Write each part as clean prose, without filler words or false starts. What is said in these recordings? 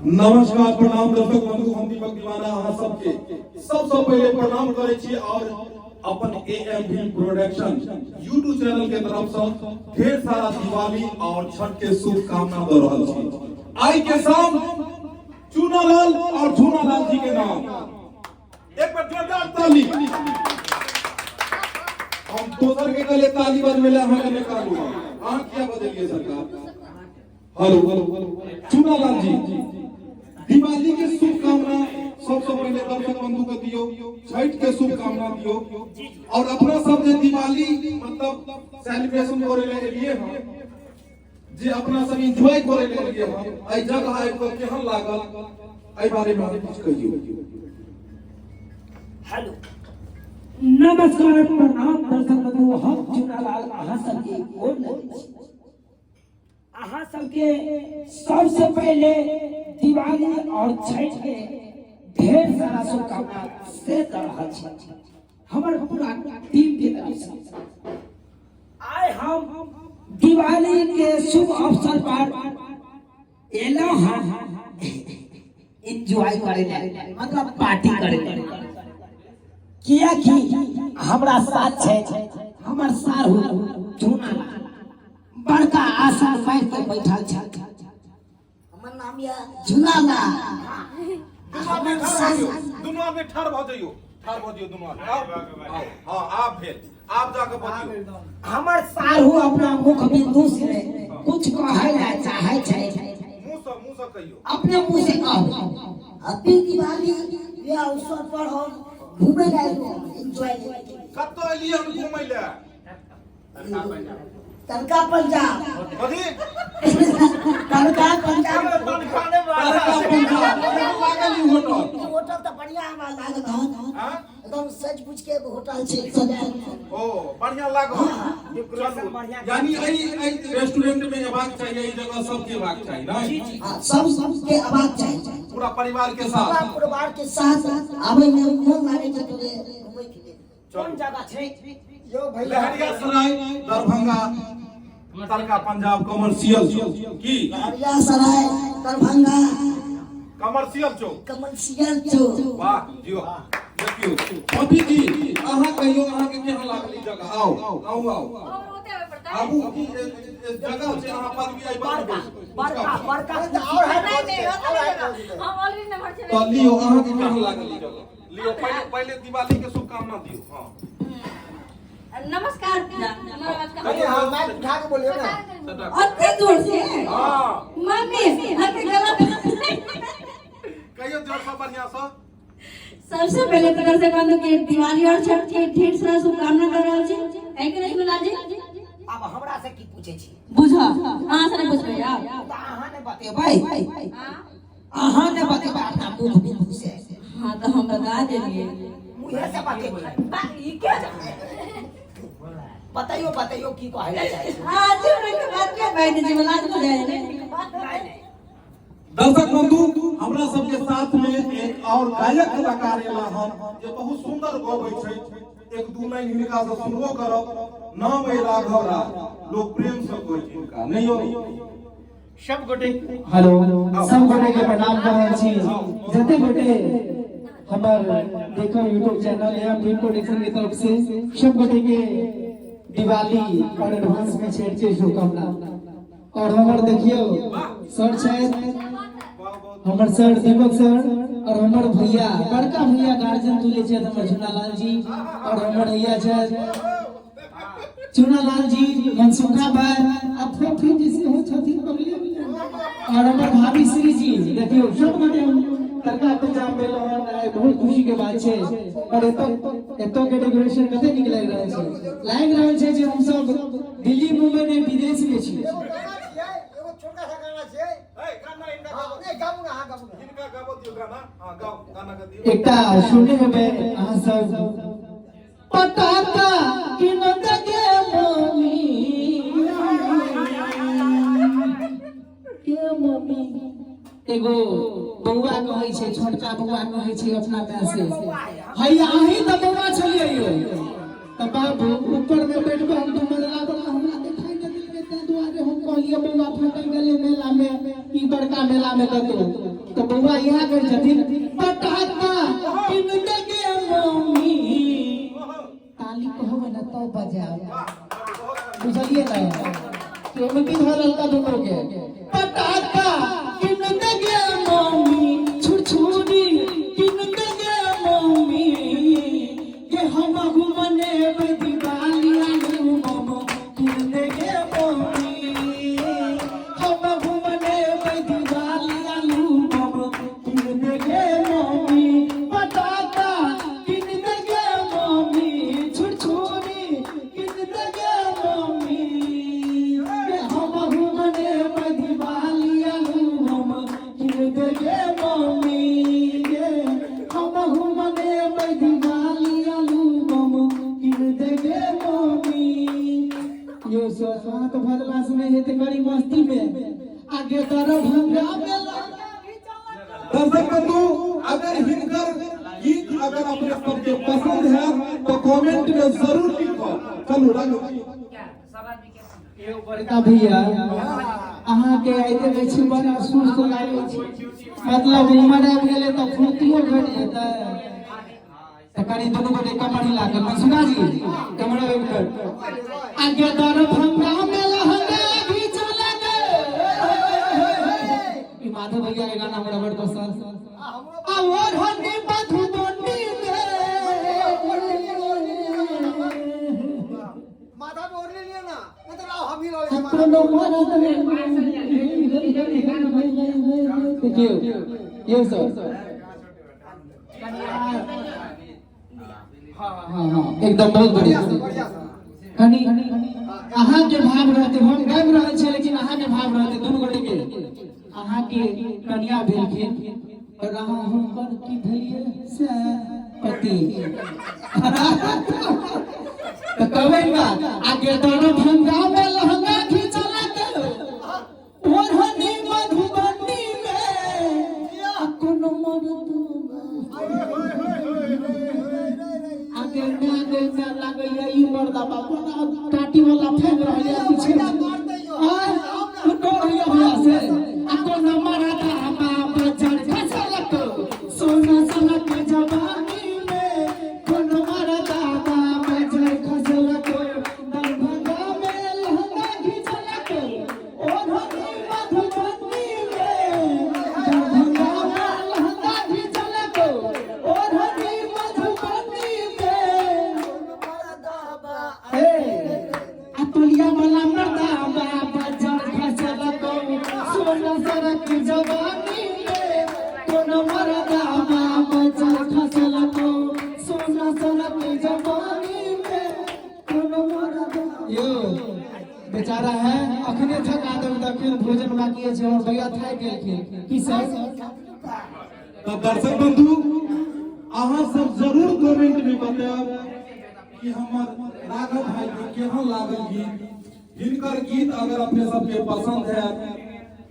नमस्कार, प्रणाम दर्शक बंधु, हम दीपक दीवाना अहाँ सबके सबसे पहले प्रणाम करै छी और अपन AMV production YouTube channel के तरफ से ढेर सारा दिवाली और छठ के शुभकामना दे रहल छी। आई के शाम चूनालाल और झूनालाल जी के नाम एक बार जोरदार ताली। हम दोसर के कहले ताली बजबै ले, अहाँ के नहि कहलहुँ। अहाँ किया बजेलियै सरकार? हेलो चूनालाल जी, दिवाली के शुभकामना सबसे पहले दर्शक बंधु के दियो, छठ के शुभकामना दियो और अपना सब जे दिवाली मतलब सेलिब्रेशन करे ले एलिए हम, जे अपना सब एंजॉय करे ले एलिए हम, एहि जगह आबि कऽ केहन लागल, एहि बारे में अहाँ किछु कहियो। हेलो, नमस्कार, प्रणाम दर्शक बंधु, हम चूनालाल अहाँ सबके गोर लगै छी। अहाँ सबके सबसे पहले दिवाली और छठ के ढेर सारा शुभकामना से दऽ रहल छी हमर पूरा टीम के तरफ से। आइ हम दिवाली के शुभ अवसर पर एलहुँ हँ एंजॉय करे ले, मतलब पार्टी करे ले, कियाकि हमरा साथ छै हमर साढ़ू चूना, बड़का आसन मारि के बैठल छै। हमर नाम यऽ झुनालाल। दुनू आदमी ठाढ़ भऽ जइयौ, दुनू आदमी ठाढ़ भऽ जइयौ, ठाढ़ भऽ जइयौ दुनू आदमी। आउ आउ, हाँ आब भेल, आब जाके बजियौ। हमर साढ़ू अपना मुख बिंदु से कुछ कहै लए चाहै छै। मुँह से कहियौ। अपने मुँह से कहू। हैप्पी दिवाली के अवसर पर हम घूमे लए एलहुँ, एंजॉय लेने के लिए। कतऽ एलियै हम घूमै लए? तनका पंजाब। कथी? तनका पंजाब। तड़का पंजाब। केहन लागल ई होटल? ई होटल तऽ बढ़िया हमरा लागल हन। हाँ? एकदम सज बुझ के होटल छै, सजायल। ओ बढ़िया लागल। चलू, यानी एहि एहि रेस्टोरेंट में एबाक चाही, एहि जगह सबके एबाक चाही, नहीं? हाँ, सब सबके अबाक चाही। पूरा परिवार के साथ। पूरा परिवार के साथ आबै में मोन लागै छै थोड़े घूमै फिरै। कोन जगह छै यौ भैया? लहरियासराय दरभंगा, तड़का पंजाब कमर्शियल चौक की। लहरियासराय दरभंगा कमर्शियल चौक। कमर्शियल चौक। वाह जियो। देखियौ पपी जी, अहाँ कहियो अहाँके केहन लागल ई जगह? आउ आउ आउ आबू। ई जगह छै अहाँ पदवी आई बड़का बड़का बड़का। तऽ लियो, अहाँके केहन लागल ई जगह? लियो, पहिले पहिले दिवाली के शुभकामना दियो। हाँ। नमस्कार। अरे हाँ, माइक उठा के बोलियो ना। अते जोर से? हाँ। मम्मी, अते गलत। कहियो जोर से, बढ़िया से। सबसे पहले तो दर्शक बंधु के दिवाली और छठ के ढेर सारा शुभकामना दऽ रहल छी। है कि नहीं झूला जी? आब हमरा से की पूछे छी? बुझ, अहाँ से नहि बुझबै आब। तऽ अहाँ ने बतेबै, अहाँ ने बतेबै अपना मुख बिंदु से। हाँ, तो हम बता देलिए। मुँहे से बतेबै। बा, ई के बतैयो, बतैयो, की कहै लए चाहै छी? आज हमरा के बात के भाई जी लाज हो जाए ने। नहीं नहीं। दर्शक बंधु, हमरा सबके साथ में एक और गायक कलाकार एला हन जे बहुत सुंदर गबै छै। एक दू लाइन हिनका से सुनबो करब। नाम अइ राघव राज, लोग प्रेम से कहै छै हिनका, नहीं यौ? सब गोटे। हेलो, सब गोटे के प्रणाम कर रहल छी। जते गोटे हमर देखो यूट्यूब चैनल या फिल्म प्रोडक्शन के तरफ से सब गोटे के दिवाली और एडवांस में छठ के शुभकामना। और हमर देखियो सर छै, हमर सर दीपक सर, और हमर भैया, बड़का भैया गार्जियन तुले छथि हमर झूनालाल जी, और हमर भैया छथि चूनालाल जी, मनसुखा भाई आ फोफी जी सेहो छथिन बगले में, और हमर भाभी श्री जी। देखियो, सब गोटे तड़का पंजाब में हन, आइ बहुत खुशी के बात छै। और एतऽ एतऽ के डेकोरेशन कते नीक लागि रहल छै, लागि रहल छै जे हम सब दिल्ली मुंबई नहि, विदेश में छी। एगो गाना छियै, एगो छोटका सा गाना छियै। ए, गाना हिनका हाँ, गाबऽ। नहीं, गाबू ना, हाँ, गाबू ना। हिनका गाबऽ दियौ गाना। हाँ, गाओ, गाना गा दियौ। एकटा सुनने हेबै अहाँ सब, पटाखा किनत के मम्मी, के मम्मी। एगो बौआ कहै छै, छोटका बौआ कहै छै अपना माय से, हैया अहीं तऽ बौआ छलियै यौ, तऽ बाबू ऊपर में बैठ कऽ हम दू मंजिला पर हमरा देखाई नहि देलकै, ताहि दुआरे हम कहलियै बौआ फटक गेलै मेला में, ई बड़का मेला में कतौ। तऽ बौआ इएह कहै छथिन, पटाखा किन दे गे मम्मी, ताली कहबै ने तब बजायब, बुझलियै ने? कि ओहिमे की भऽ रहल दुनू के? पटाखा किन दे गे मम्मी, छुरछुरी किन दे गे मम्मी, के हम मनेबै दिवाली, आलू बम किन दे गे मम्मी, हम मनेबै दिवाली, आलू बम किन दे गे मम्मी, पटाखा किन दे गे मम्मी, छुरछुरी किन दे गे मम्मी, के हम मनेबै दिवाली, आलू बम किन दे गे मम्मी, गे हम मनेबै दिवाली, आलू बम किन दे गे मम्मी। यो स्वात भरला से नहीं हेतै, करी मस्ती में आगे दरभंगा में। दर्शक बंधु, अगर हिनकर गीत अगर अपने सबके पसंद है तो कमेंट में जरूर लिखो। चलू राघव। बड़का भैया, अहाँके आइते रहै छी, बड़ा सुस्त लागै छै। मतलब उमर आबि गेलै तऽ फुर्तियो घटि जेतै। तऽ कनि दुनू गोटे कमर हिला कऽ, मनसुखा जी कैमरा वेट कर। आगे दरभंगा में लहंगा भी चलक। ई माधव भैया के गाना हमरा बड़ पसंद। आ ओढ़नी मधुबनी में माथा पे ओढ़ लिए ना, नहीं तो लाओ हम ही लो लेंगे माथा। कोनो मरद। देखियौ यौ सर, हाँ हाँ, एकदम बहुत बढ़िया। बढ़िया सा। कनि अहाँके भाव रहते, हम गाबि रहल छियै लेकिन अहाँके भाव रहते दुनू गोटे के। अहाँके कनिया भेलखिन और अहाँ हुनकर की भेलियै से पति। तऽ कहबै बात, आगे दरभंगा में लहंगा खिंचलक, ओढ़नी मधुबनी में, आ कोनो मर्द आगे में आगे में लागैया। ई मर्दा बाबा टाटी वाला फेंक रहल या पीछे आय डर होइया भैया से। आ कोनो मर्दा बाबा जड़ खसलक सोना सनक जवानी में, कोनो मर्दा बाबा जड़ खसलक, दरभंगा में लहंगा घिचलक, ओढ़नी मधुबनी में, दरभंगा में लहंगा घिचलक, ओढ़नी मधुबनी में, ए अतुलिया वाला मर्दा बाबा जड़ खसलक सोना सरक जवानी में, कोनो मर्दा बाबा जड़ खसलक सोना सरक जवानी में, कोनो मर्दा। यो बेचारा है, अखने थका देब तखन भोजन बाकी अछि और भैया थाकि गेलखिन की सर? तो दर्शक बंधु, अहाँ सब जरूर कमेंट में बतायब कि हमर राघव भाई के केहन लागल गीत। हिनकर गीत अगर अपने सबके पसंद है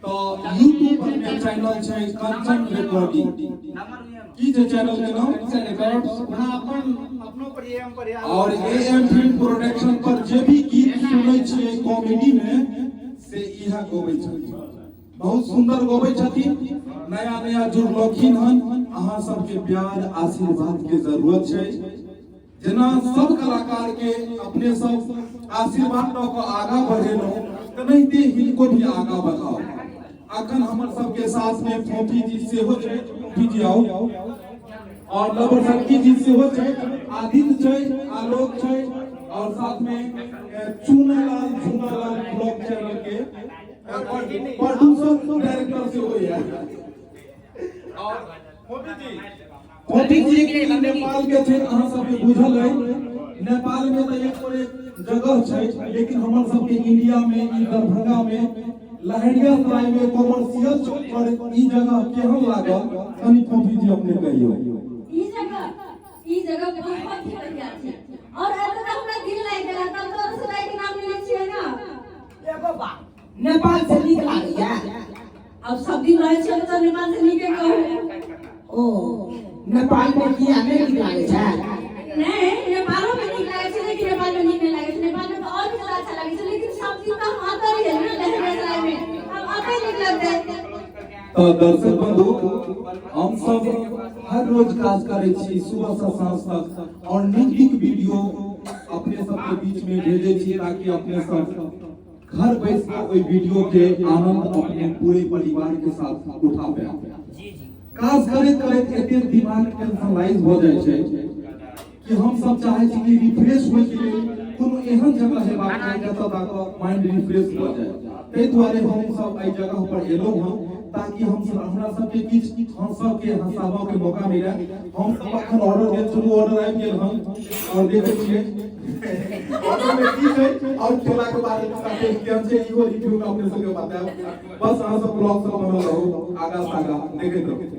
तो यूट्यूब पर में चैनल छै कंचन रिकॉर्डिंग। की छै चैनल के नाम? रिकॉर्ड। ओना अपन अपनो पर एम पर और ए एम फिल्म प्रोडक्शन पर जे भी गीत सुनै छियै कॉमेडी में, से इहा गबै छथिन, बहुत सुंदर गबै छथिन। नया नया जुड़लखिन हन। अहाँ सबके प्यार आशीर्वाद के जरूरत छै। जेना सब कलाकार के अपने सब आशीर्वाद दऽ कऽ आगाँ बढ़ेलहुँ, तेनाहिते हिनको भी आगाँ बढ़ाउ। अखन हमर सबके साथ में फोफी जी सेहो छै। फोफी जी आउ। और लवर सखी जी सेहो छै, आदित्य छै, आलोक छै और साथ में चूनालाल झूनालाल ब्लॉग चैनल के प्रोड्यूसर डायरेक्टर सेहो ये। और फोफी जी नेपाल के छै, अहाँ सबके बुझल है। नेपाल में तऽ एक पर एक जगह छै, लेकिन हमर सबके इंडिया में ई दरभंगा में लहेरियासराय में कॉमर्शियल चौक पर ई जगह केहन लागल, कनि फोफी जी अपने कहियौ। ई जगह बहुत ही बढ़िया छै और एतऽ तऽ हमरा दिल लागि गेल। तब तो से के नाम लेने छियै ना। एगो बात, नेपाल से नीक लागैया? अब सब दिन रहै छियै तऽ नेपाल से नीके कहू। ओ नेपाल में किया नहि नीक लागै छै? नहीं, नेपालो में नीक लागै छै, लेकिन नेपाल में नीक नहि लागै छै। नेपाल में तऽ और भी ज्यादा अच्छा लागै छै, लेकिन सब दिन तऽ हम अतऽ रहियै ने लहेरियासराय में, अब अतऽ नीक लगतै। तऽ दर्शक बंधु, हम सब हर रोज काज करै छी सुबह से साँझ तक और नीक नीक वीडियो अपने सबके बीच में भेजै छी ताकि अपने सब घर बैस के ओहि वीडियो के आनंद अपने पूरे परिवार के साथ उठा पाए। काज करैत करैत एते दिमाग टेंशनलाइज भऽ जाइ छै कि हम सब चाहै छी कि रिफ्रेश होय के लेल कोनो एहन जगह हेबाक चाही जतऽ जाकऽ माइंड रिफ्रेश भऽ जाय। ताहि दुआरे हम सब एहि जगह पर एलहुँ हँ ताकि हम सब हमरा सबके किछु हंसऽ के हंसाबऽ के मौका मिले। हम सब अखन ऑर्डर देल छलहुँ, ऑर्डर आबि गेल हन और देखै छियै ऑर्डर में की छै और खेला के बारे में कते केहन छै, इहो रिव्यू अपने सबके बतायब। बस अहाँ सब ब्लॉग सब बनल रहू, आगा से आगा देखैत रहू।